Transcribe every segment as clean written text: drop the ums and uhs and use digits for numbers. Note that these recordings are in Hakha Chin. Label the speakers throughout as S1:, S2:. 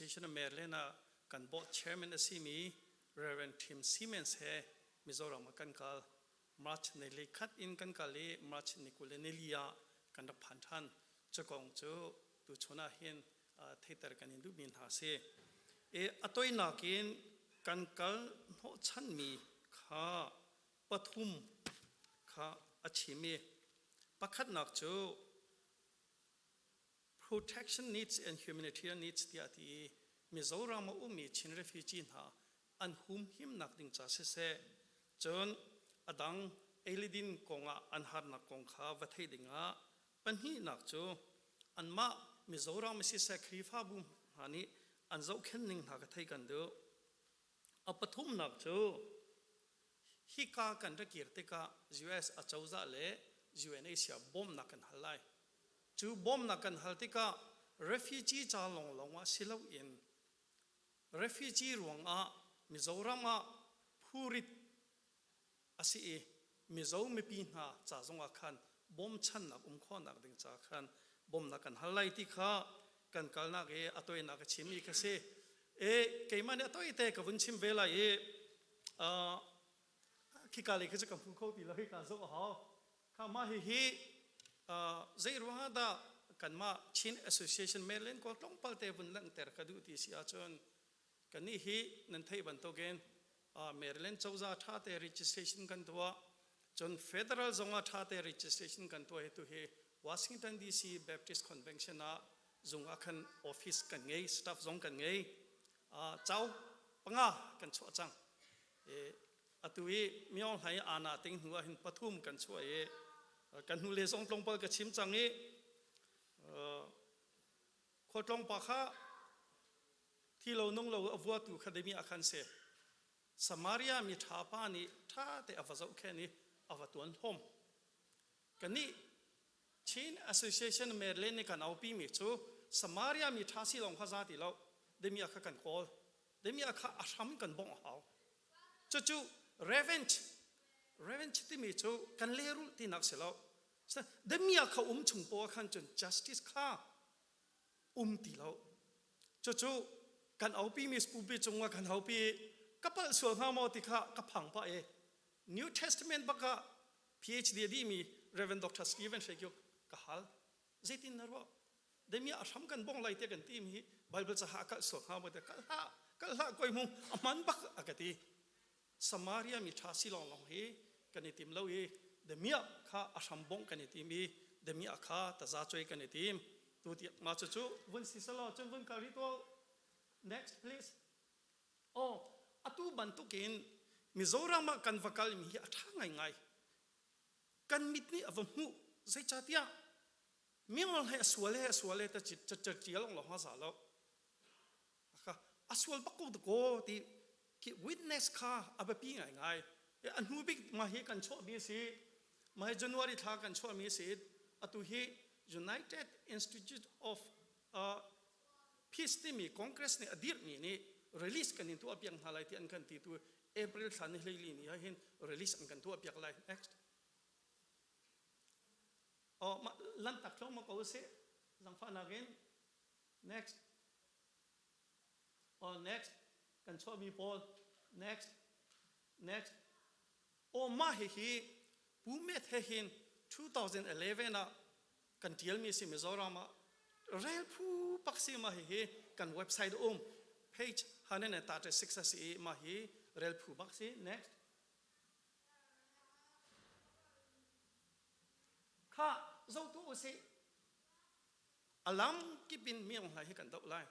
S1: Association of Maryland ah kan board chairman a simi Reverend Tim Siemens he Mizoram ah kan kal. March ni li khat in kan kal i March ni 20 le ni li ah kan rak phan ṭhan. Cu kong cu tuchun ah hin theiter kan in duhmi hna a si. I a toinak in kan kal hnawhchanmi kha pathum kha a chim i pakhatnak cu protection needs and humanitarian needs tiah a ti i Mizoram a ummi Chin refugee hna an humhimnak ding ca siseh cun a dang eilidin kongah an harnak kong kha va theih dingah pahnihnak cu anmah Mizoram siseh Khrihfabu hna nih an zohkhenh ning hna ka thei kan duh. A pathumnak cu hika kan ra kir tikah US acozah le UNHCR bawmhnak kan hal lai. Cu bawmhnak kan hal tikah refugee ca lawnglawng ah si loin refugee ruangah Mizoram ah phurit a si i Mizo mipi hna ca zongah khan bawmchannak um khawhnak ding ca khan bawmhnak kan hal lai ti kha kan kalnak i a toinak a chimmi kha si. E keimah nih a toite ka vun chim ve lai i khika lei kha cu ka hmu kho ti lo hika zoh a hau. Kha mah hihi zei ruangah dah kanmah Chin Association Maryland kawl tlawmpal te vun langhter ka duh ti si ahcun kannih hi nan theih bantukin Maryland cozah ṭha te registration kan tuah cun federal zongah ṭha te registration kan tuah hi tu hi Washington DC Baptist Convention ah zung ah khan office kan ngei staff zong kan ngei cauk panga kan chuah cang atu i Myo Hlai Ana ting hnu ah hin pathum kan chuah i kan hnu le zong tlawmpal ka chim cang i khuatlawng pa kha thi lo nung lo a vuatu kha demi ah khan si Samaria mi ṭha pa nih ṭha te a va zohkhen i a va tuan hlawm kannih Chin Association Maryland nih kan aupi mi cu Samaria mi ṭha si lawng kha za ti lo demi ah kha kan kawl demi ah kha a hram kan bongh a hau cucu revenge revenge timi cu kan lehrulh tinak si lo demi ah kha um chung poah khan cun justice kha um ti lo cucu kan aupi mi pulpit cungah kan aupi ka palh sual hnga maw ti kha ka phang pah i New Testament bak ah PhD a dihmi Reverend Dr. Stephen Hrekyuk ka hal zeitin na ruah demi a hram kan bong lai te kan ti mi Bible caha kal sual hnga maw te kal hlah kal hlah koi mung a hman bak a ka ti Samaria mi ṭha si lawnglawng hi kan i tim lo i damiah kha a hram bongh kan i tim i damiah kha taza cuai kan i tim. Tu tiang mah cucu vun si selaw cun vun kal rih tuah Next please. Oh, atu bantukin Mizoram ah kan va kalmi hi a ṭha ngaingai. Kan mit nih a va hmuh. Zeicahtiah mingol he a sual he a sual he ta ṭial long lawng a za lo. A sual bak ko ko ti khi witness kha a biapi ngaingai. A hnu bik mah hi kan chuahmi a si. Mah hi January thla kan chuahmi a si. Atu hi United Institute of Peace timi Congress nih a dirhmi nih release kan in tuah piak hna lai ti an kan ti tu April thla ni hleili ni ah hin release an kan tuah piak lai. Next. Oh, lantak tlawm ma ko sih. Zangfahnak in. Next. Oh, next. Kan chuahmi pawl. Next. Next. Oh, mah hihi Pu Met he hin 2011 ah kan tialmi si Mizoram ah rel phu pak si mah hihi kan website um page 136 a si i mah hi rel phu bak si. Next. Kha zotu usih. A lam kip in mi hna hi kan doh lai.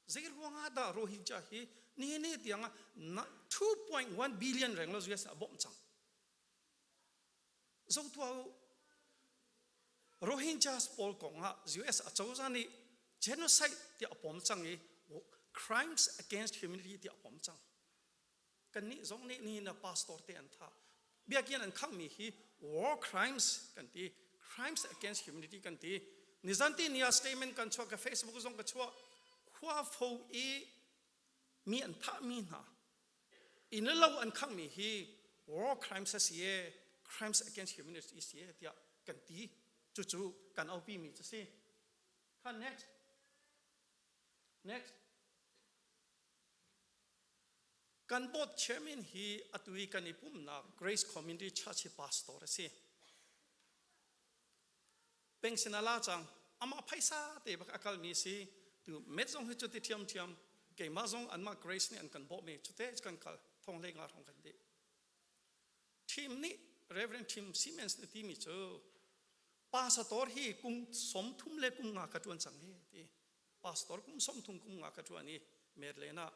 S1: Zei ruangah dah Rohingya hi nihin ni tiang ah 2.1 billion reng lo US a bawmh cang. Zo tuah u. Rohingyas pawl kong ah US acozah nih genocide tiah a pom cang i crimes against humanity tiah a pom cang. Kannih zong nih nihin ah pastor te an thah. Biakinn an khanghmi hi war crimes kan ti, crimes against humanity kan ti. Nizan ti ni ah statement kan chuah ka Facebook zong ka chuah. Khua fo i mi an thahmi hna inn le lo an khanghmi hi war crimes a si e, crimes against humanity si e tiah kan ti. Cucu kan aupi mi cu si. Kha next. Next. Kan board chairman hi atu i kan i pumnak Grace Community Church hi pastor a si. Pension a la cang. Amah phaisa te bak a kalmi si. Tu met zong hi cu ti ṭhiamṭhiam. Keimah zong anmah Grace nih an kan bawhmi cute kan kal. Thong hlei nga hrawng kan dih. Tim nih Reverend Tim Siemens nih timi cu pastor hi kum 30 le kum nga ka ṭuan cang hi ti. Pastor kum 30 kum nga ka ṭuan i Maryland ah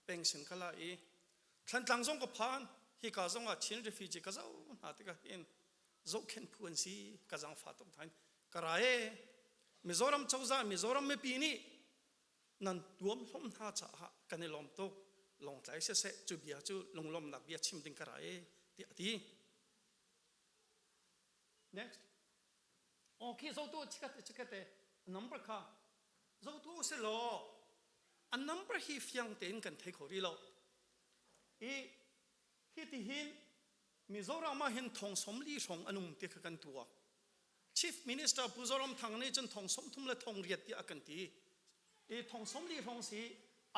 S1: pension ka la i Thlantlang zong ka phan hika zong ah Chin refugee ka zoh hna tikah hin zohkhenh phu an si ka zangfa tuk hna ka ra e Mizoram cozah Mizoram mipi nih nan tuam hlom hna caah kan i lawm tuk lawngtlai siseh cu bia cu lunglawmnak bia chim ding ka ra e tiah a ti next Okay zotu chikat chikate number kha zotu se law a number hi fiang tein kan thei kho rih lo i hi ti hin Mizoram ah hin thong 40 hrawng an um ti kha kan tuak Chief Minister Pu Zoramthang nih cun thong 30 le thong riat tiah a kan ti i thong 40 hrawng si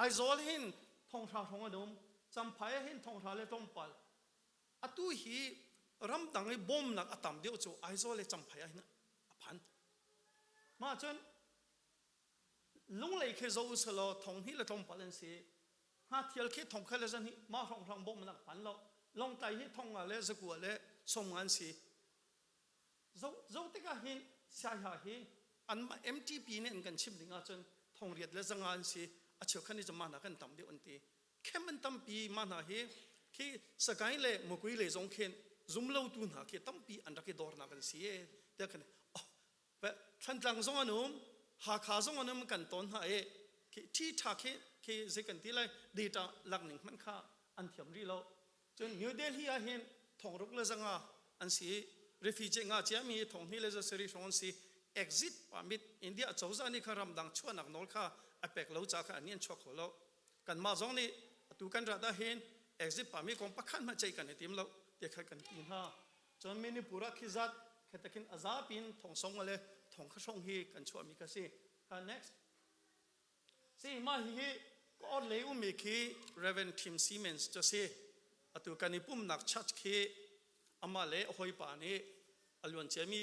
S1: Aizawl hin thong hra hrawng an um Champhai ah hin thong hra le tlawmpal Atu hi ramdang i bawmnak a tam deuh cu Aizawl le Champhai ah hin a phan. Mah cun Lunglei khi zo usalaw thong hnih le tlawmpal an si. Hngathial khi thong khat le zahnih mah hrawnghrang bawmnak a phan lo. Lawngtlai hi thong nga le zakua le sawm nga an si. Zo, zo tikah hin Saiha hi anmah MTP nih an kan chimh ding ahcun thong riat le zanga an si. A cheukhat nih cun mah hna kan tam deuh an ti. Khem an tampi mah hna hi khi Sagaing le Makui lei zong khin zumlotu hna khi tampi an rak i dornak an si e tiah kan oh Thlantlang zong an um Hakha zong an um kan ton hna e khi ṭhi ṭha khi khi zei kan ti lai data lak ning hmanh kha an thiam rih lo cun New Delhi ah hin thongruk le zanga an si refugee nga ciami thong hnih le zasarih hrawng an si exit permit India cozah nih kha ramdang chuahnak nawl kha a pek lo ca kha an an chuak kho lo kanmah zong nih atu kan rat ahhin exit permit kong pakhat hmanh ceih kan i tim lo ti kha kan ti hna cun Manipur ah khi zat khetakin a zapi in thong song le thong kha hrawng hi kan chuahmi kha si next si mah hihi ka or lei ummi khi Reverend Tim Siemens cu si atu kan i pumnak church khi amah le a hawipa nih a luan ciami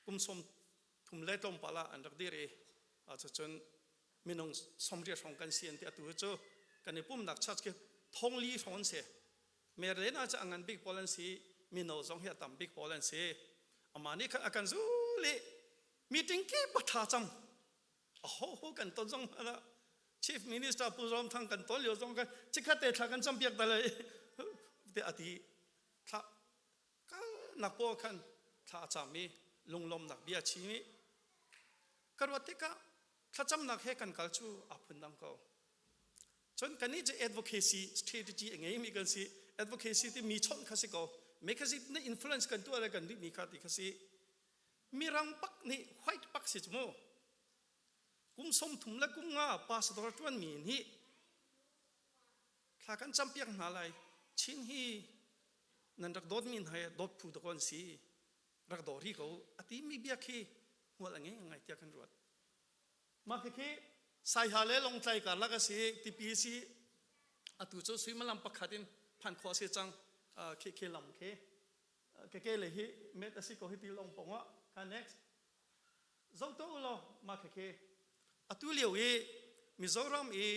S1: kum sawm thum le tlawmpal ah an rak dir i cucun minung 80 hrawng kan si an ti atu cu kan i pumnak church khi thong li hrawng an si Merlin ah cu a ngan bik pawl an si mino zong hi a tam bik pawl an si amah nih khan a kan zul i meeting kip a tha cang a ho ho kan ton zong hmanh ah chief minister Pu Zoram Thang kan ton lio zong kan chikkhat te thla kan cam piak ta lai te ati thla kalnak pawl khan thla a cam i lunglawmnak bia chim i ka ruat tikah thlacamnak he kan kal cu aa phundang ko cun kannih cu advocacy strategy a ngeimi kan si advocacy ti mi chawnh kha si ko me kha si na influence kan tuah le kan duhmi kha ti kha si mirang pak nih white pak si cu mu kum 30 le kum nga pastor tuanmi nih thla kan campiak hna lai Chin hi nan rak dawtmi hna hi dawt phu dawk an si rak daw ri ko a timi bia khi hmual a ngei ngai tiah kan ruat mah khi Saiha le Lawngtlai karlak a si tipi si atu cu suimilam pakhat in phan khawh a si cang khi khi lam khi keke le hi met a si ko hi ti long pong ah ka next Zoh tuah u law mah khekhe atu lio i Mizoram i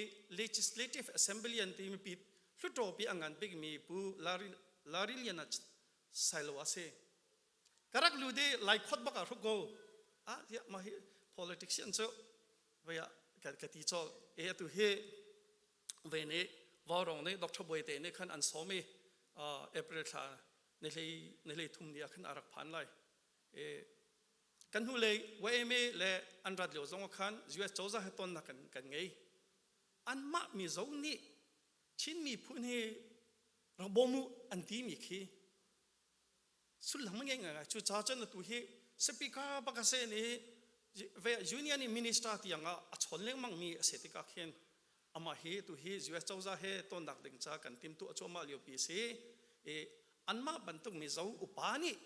S1: Legislative Assembly an ti mipi hluttaw pi a ngan bikmi Pu Larry Liana Sailo a si. Ka rak lu de lai khot bak ah hruk ko. Ah tiah mah hi politician cu vei ah ka ti cawlh. E atu hi ve nih Vaurong nih Dr. Buaite nih khan an sawm i April thla ni hlei thum ni ah khan a rak phan lai. E Kan hnulei YMA le an rat lio zong ah khan US cozah he tonnak kan, kan ngei. Anmah Mizo nih Chin miphun hi rak bawm u an timi khi sullam a ngei ngaingai. Cucaah cun atu hi speaker bak a si nih union in minister tiang ah a chawn lengmang mi a si tikah khin amah hi tu hi US cozah he tonnak ding ca kan timtuah cuahmah lio pi si i anmah bantuk mizo upa nih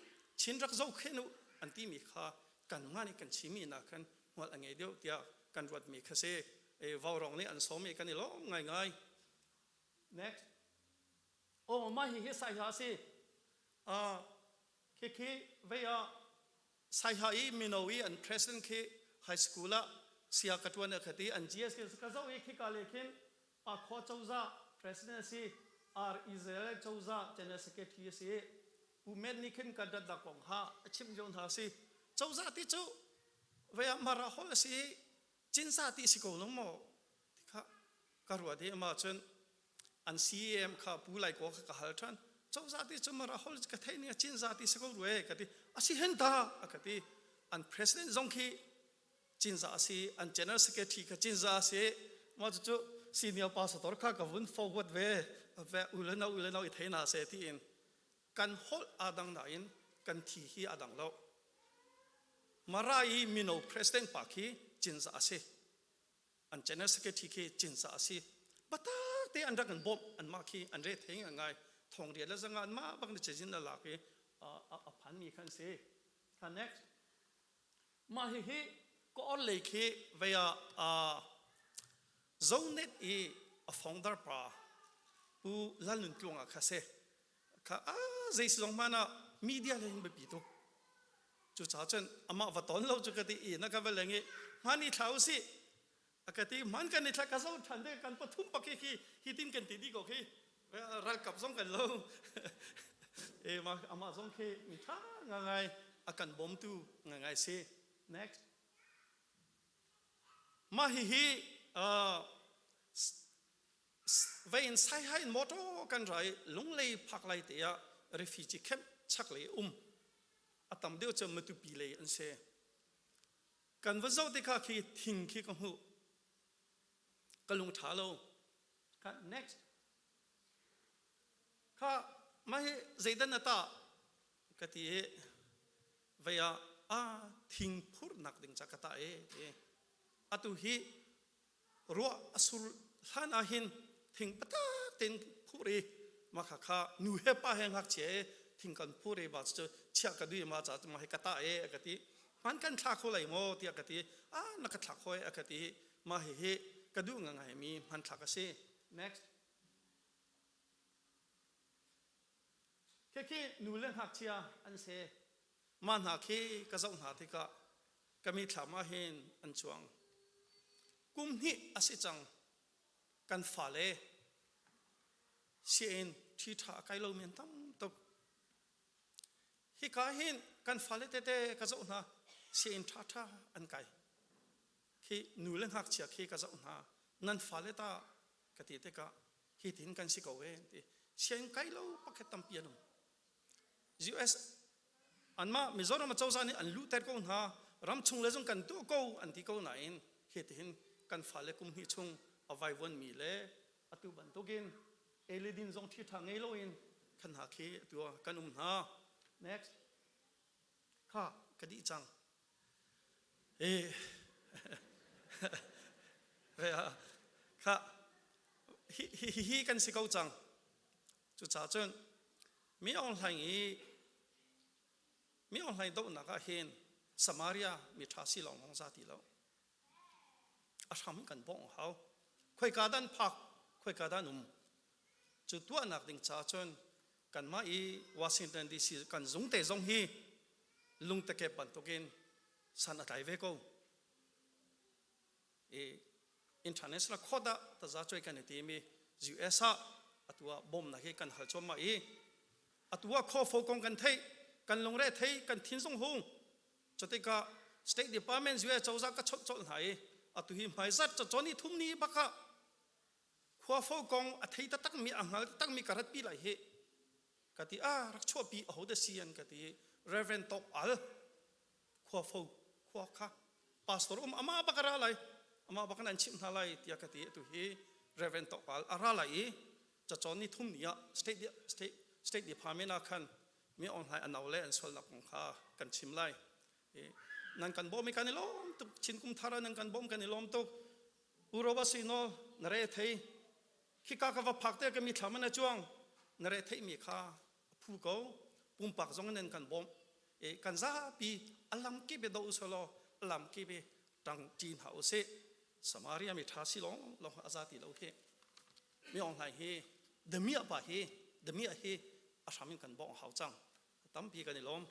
S1: Chin rak zohkhenh u an timi kha kanmah nih kan chimmi nak khan hmual a ngei deuh tiah kan ruatmi kha si. Vaurawng nih an sawm i kan i lawm ngaingai. Next. Oh, mah hi hi saiha a si. Khi khi vei ah Saiha i mino i an president khi high school ah sia ka tuan a ka ti an GS ka zoh i khika le khin Pakhua cozah president a si R Israel cozah general secretary a si Pu Men nih khin kan ratnak kong ha a chimh lio hna si cozah ti cu vei ah Mara holh a si i Cinza ti si ko lo maw ti kha ka ruat i amah cun an CAM kha Pu Lai Kaw kha ka hal ṭhan cozah ti cu Mara holh ka theih ning Cinza ti si ko rue ka ti a si hen ta a ka ti an president zong khi Cinza a si an general secretary kha Cinza a si mah cucu senior pastor kha ka vun forward ve ve u le no u le no i thei na se tiin kan holh aa dang nain kan thi hi a dang lo Mara i mino president pa khi Cinza a si an general secretary khi Cinza a si batak te an rak an bawmh an mah khi an re theng a ngai thong riat le zanga an mah bak ni cazin a lak i a phan mi khan si kha next mah hi hi ka or lei khi vei ah zonet i a founder pa pu Lal Nun Tluang ah kha se kha a zei si zong hmanh ah media le hin biapi tuk Cucaah cun amah va ton lo cu ka ti i na ka va leng i hman i thla usih a ka ti hman kan i thla ka zo ṭhan te kan pathum pak hi khi hi tin kan ti dih ko khi ralkap zong kan lo e ma amah zong khi mi ṭha ngangai a kan bawmtu ngangai si next mah hihi vei in Saiha in motor kan ra i Lunglei phak lai te ah refugee camp chaklei um a tam deuh cu Matupi lei an si kan va zoh tikah khi thing khi ka hmuh ka lung ṭha lo kha next kha mah hi zeidan na tah ka ti i vei ah a thing phurnak ding ca ka tah e ti atu hi ruah a sur hlan ah hin thing patak tein phur i mah kha kha nu he pa he ngakchia he thing kan phur i ba cu chiah ka dui ma ca ma he ka ta e a ka ti hman kan thla kho lai maw tiah ka ti a na ka thla khoi a ka ti ma hi hi ka duh ngai mi hmanthlak a si next Khikhi nu le ngakchia an si. Mah hna khi ka zoh hna tikah ka mithlam ah hin an cuang. Kum hnih a si cang kan fale sianginn ṭhi ṭha a kai lomi an tam tuk. Hika hin kan fale tete ka zoh hna sianginn ṭhaṭha an kai. Khi nu le ngakchia khi ka zoh hna nan fale ta ka ti tikah hi tin kan si ko e ti sianginn kai lo pakhat tampi an um US anmah Mizoram acozah nih an luhter ko hna ram chung le zong kan tuah ko an ti ko nain hi tihin kan fale kum hnih chung a vaivuan mi le atu bantukin eledin zong thi tha ngei loin kan hna khi atu kan um hna next kha ka dih cang e kha hi hi hi kan si ko cang cucaah cun mi Aung Hlaing i mi Aung Hlaing dohnak ah hin Samaria mi ṭha si lawng lawng za ti lo a hram kan bawngh hau khoika dan phak khoika dan um cu tuahnak ding caah cun kanmah i Washington DC kan zung te zong hi lungtekep bantukin san a tlai ve ko i international court ah taza cuai kan i tim i US ah atu ah bawmnak hi kan hal cuahmah i atu ah khawfo kong kan theih kan lungre thei kan thin zong hung cutikah State Department US cozah ka chawnh colh hna i atu hi hmaizat cacawn i thum ni bakah khuafo kong a thei taktakmi a hngal taktakmi ka ratpi lai hi ka ti a rak chuahpi aho dah si an ka ti Reverend Tok Al khuafo khua kha pastor um ama bak a ra lai ama bak an chimh hna lai tiah ka ti atu hi Reverend Tok Al a ra lai i cacawn ni thum ni ah state state state department ah khan mi online anau le an sualnak kong kha kan chim lai nan kan bawm i kan i lawm tuk chin kum thar nan kan bawm kan i lawm tuk U Roba Sino na re thei khika ka va phak te ka mi thlam na chuang na re thei mi kha phu ko pumpak zong nan kan bawm e kan zapi alam ki be do usolo alam ki be tang tin ha use Samaria mi tha si long long azati lo hi mi ong hlai hi. Damiah pa hi, damiah hi a hram in kan bawng hau cang. Tampi kan i lawm.